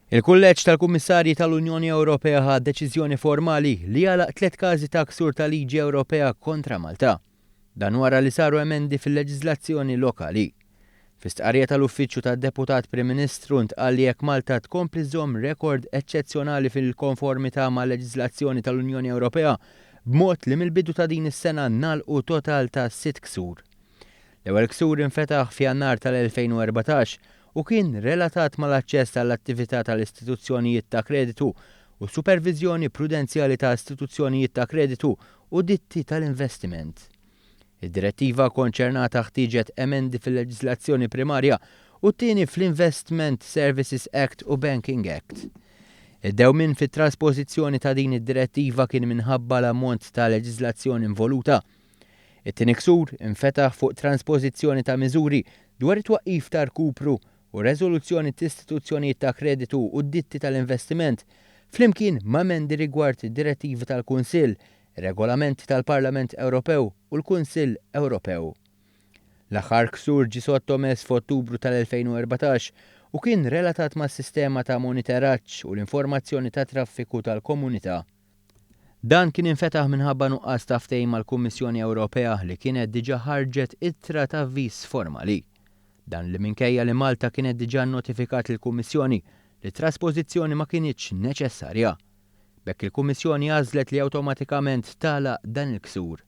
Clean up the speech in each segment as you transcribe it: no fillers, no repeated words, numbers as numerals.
Il-Kulleġġ tal-Kummissarji tal-Unjoni Ewropea ħa deċiżjoni formali li jagħlaq tliet każi ta' ksur ta' liġi Ewropea kontra Malta. Dan wara li saru emendi fil-leġiżlazzjoni lokali. Fi stqarrija tal-Uffiċċju tad-Deputat Prim Ministru ntqal li jekk Malta tkompli żżomm rekord eċċezzjonali fil-konformità mal-leġiżlazzjoni tal-Unjoni Ewropea b'mod li mill-bidu ta' din is-sena nagħlqu total ta' sitt ksur. L-ewwel ksur infetaħ f'Jannar tal-2014 u kien relatat mal-aċċess għall-attività tal-istituzzjonijiet ta' kreditu u superviżjoni prudenzjali ta' istituzzjonijiet ta' kreditu u ditti tal-investiment. Id-direttiva konċernata ħtieġet emendi fil-leġiżlazzjoni primarja u t-tieni fl-Investment Services Act u Banking Act. Id-dewmien fit-traspożizzjoni ta' din id-direttiva kien minħabba l-ammont ta' leġiżlazzjoni involuta. It-tieni ksur infetaħ fuq transpożizzjoni ta' miżuri dwar it-twaqqif ta' rkupru u reżoluzzjoni t'istituzzjonijiet ta' kreditu u ditti tal-investiment, flimkien ma' emendi rigward id-direttivi tal-Kunsill, ir-regolamenti tal-Parlament Ewropew u l-Kunsill Ewropew. L-aħħar ksur ġie sottomess f'Ottubru tal-2014 u kien relatat mas-sistema ta' monitoraġġ u l-informazzjoni tat-traffiku tal-Komunità. Dan kien infetaħ minħabba nuqqas ta' ftehim mal-Kummissjoni Ewropea li kienet diġà ħarġet ittra ta' avviż formali. Dan li minkejja li Malta kienet diġà nnotifikat lill-Kummissjoni li t-traspożizzjoni ma kinitx neċessarja. B'hekk il-Kummissjoni għażlet li awtomatikament tagħlaq dan il-ksur.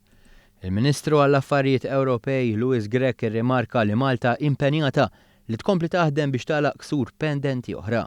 Il-Ministru għall-Affarijiet Ewropej Louis Grech irrimarka li Malta impenjata li tkompli taħdem biex tagħlaq ksur pendenti oħra.